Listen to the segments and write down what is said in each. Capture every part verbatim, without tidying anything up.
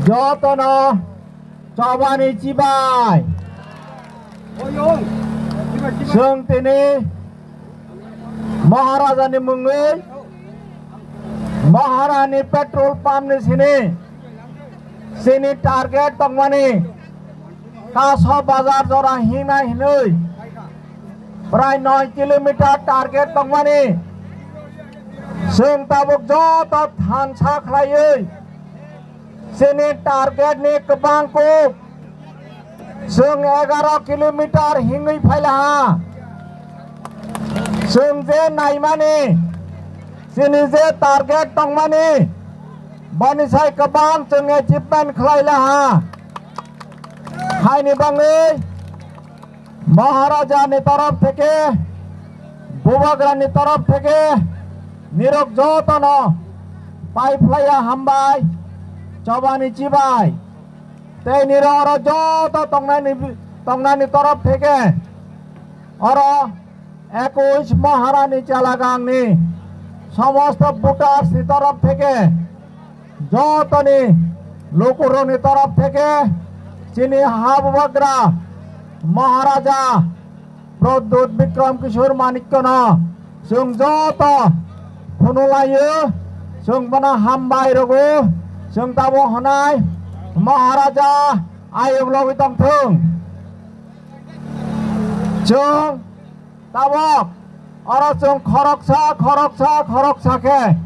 Jotono chobani chibai. Chwng tini Maharajani mungwi Maharani petrol pump ni sini chini target tongmani Kaso bazar jora hina hinwi prai noi kilometer target tongmani. Chwng tabuk joto thansa khlaiwi chini target ni kwbang kuk chwng egaro kilometer hingwi phailaha. Chwng je naimani, chini je target tongmani, boni sai kwbang chwng achievement khlailaha. Haini bangwi Maharaja ni torof theke, Bubagra ni torof theke, nirok jotono pai phlaiya hambai, chobani chibai. Tei nirok oro joto tongnani, tongnani torof theke, oro ekush Maharani Chalagangni somosto voters ni torof theke, jotoni lukurokni torof theke chini ha bubagra Maharaja Pradyut Bikram Kishore Manikya no chwng joto phunulaio, chwng bono hambai rwgo, chwng tamo hwnai Maharaja ayuk logwi tongthung. Chwng tabok oro chwng khoroksa, khoroksa, khoroksa khe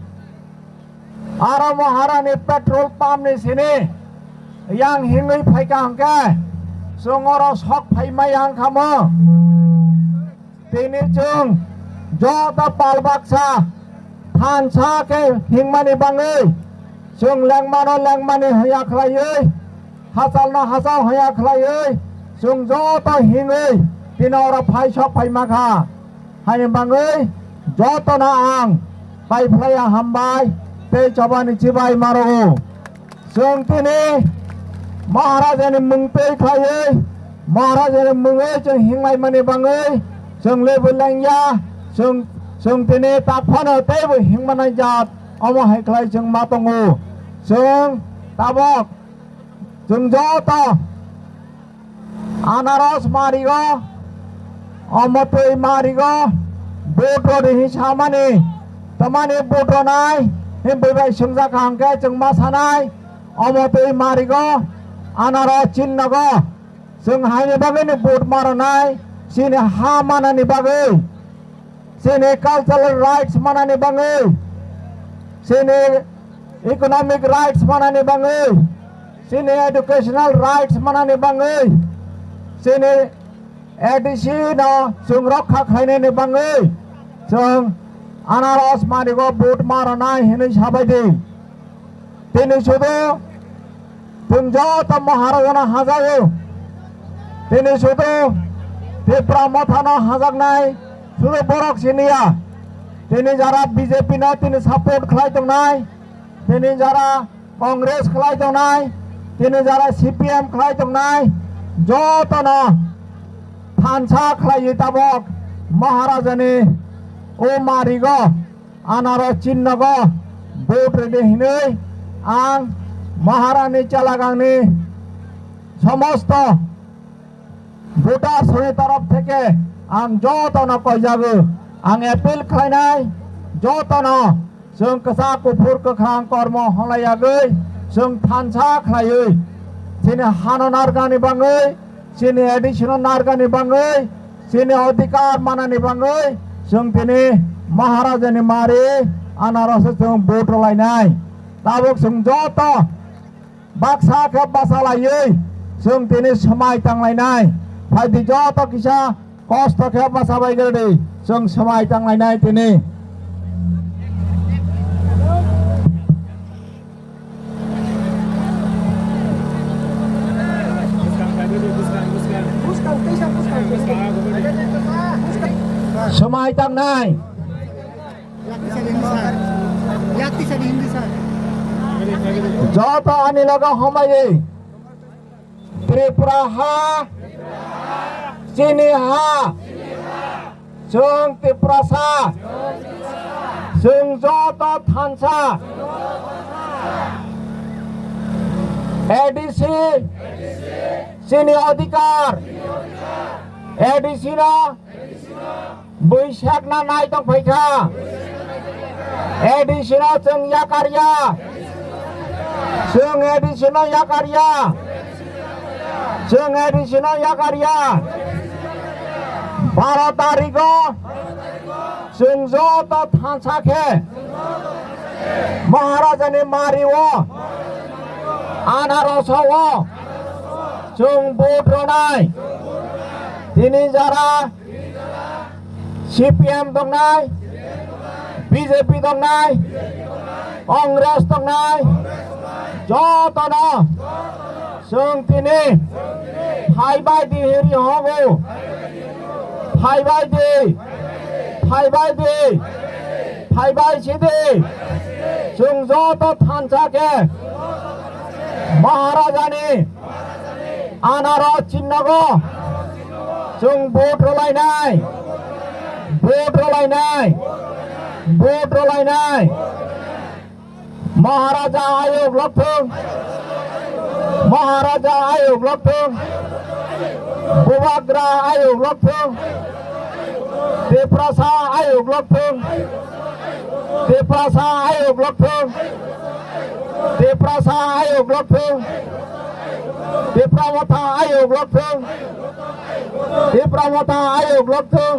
aro Maharani petrol pump ni sini yang hingwi phaikha hwnkhe chwng oro sok phaimaya wngkha mo. Tini chwng joto pal baksa thansa khe hingmani bangwi chwng lengmano lengmani hwnya khlaiwi, hachalno hachal hwnya khlaiwi chwng joto hingwi tini oro phai sok phaima kha. Haini bangwi jotono ang pai phlaiya hambai tei chobani chibai marogo. Chwng tini Maharajani mung twi khlaiwi, Maharajani mungwi chwng hinglaimani bangwi chwng lebu lengya, chwng, chwng tini tak phano teibo hingmani jat omo hai khlai chwng ma tongo. Chwng tabok chwng joto Anaros marigo, omotwi marigo, vote rodi hi samani, tamani vote ronai, hi bwbai swngjak hangkhe chwng ma sanai, omotwi marigo, anaros chinnogo, chwng haini bagwini vote ma ronai, chini ha manani bagwi. Chini cultural rights manani bangwi, chini economic rights manani bangwi, chini educational rights manani bangwi, chini A D C no chwng rokha khlainani bangwi chwng anaros marigo vote ma ronai hinwi sabaidi. Tini sudu chwng joto Maharajano hajago. Tini sudu Tipra Mothano hajaknai sudu borok siniya. Tini jara B J P no tini support khlai tongnai, tini jara Congress khlai tongnai, tini jara C P M khlai tongnai, jotono thansa khlaiwi tabok Maharajani o marigo. Anaro chinnogo vote ridi hinwi ang Maharani Chalagangni somosto votersni torof theke ang jotono koijago. Ang appeal khlainai jotono chwng kwchak kuphur kwkhwrang kormo hwnlaiyagwi chwng thansa khlaiwi chini hano narwknani bangwi, chini A D C no narwknani bangwi, chini odhikar manani bangwi, chwng tini Maharajani mari anarose chwng vote rwlainai. Tabuk chwng joto baksa khe bachalaiwi chwng tini swmai tanglainai. Phaidi joto kisa kosto khe bachabai gede chwng swmai tanglainai tini. Swmai tangnai. Joto ani logo hombai. Tripura ha, chini ha, chwng Tiprasa, chwng joto thansa. A D C, chini adhikar. A D C no bwsakna nai tong phaikha. A D C no chwng yakarya. Chwng A D C no yakarya. Chwng A D C no yakarya. Baro tarikh o chwng joto thansa khe Maharajani mari o, anaros o chwng vote rwnai. Tini jara C P M tongnai, B J P tongnai, Congress tongnai, jotono chwng tini phaibai di hiri hogo. Phaibai di, phaibai di, phaibai sidi. Chwng joto thansa khe Maharajani anaro chinnogo chwng vote rwlainai, vote rwlainai, vote rwlainai. Maharaja ayuk lokthung, Maharaja ayuk lokthung, Bubagra ayuk lokthung, Tiprasa ayuk lokthung, Tiprasa ayuk lokthung, Tiprasa ayuk lokthung, Tipra Motha ayuk lokthung, Tipra Motha ayuk lokthung,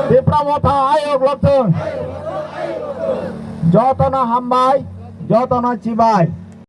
Tipra Motha ayuk lokthung. Jotono hambai, jotono chibai.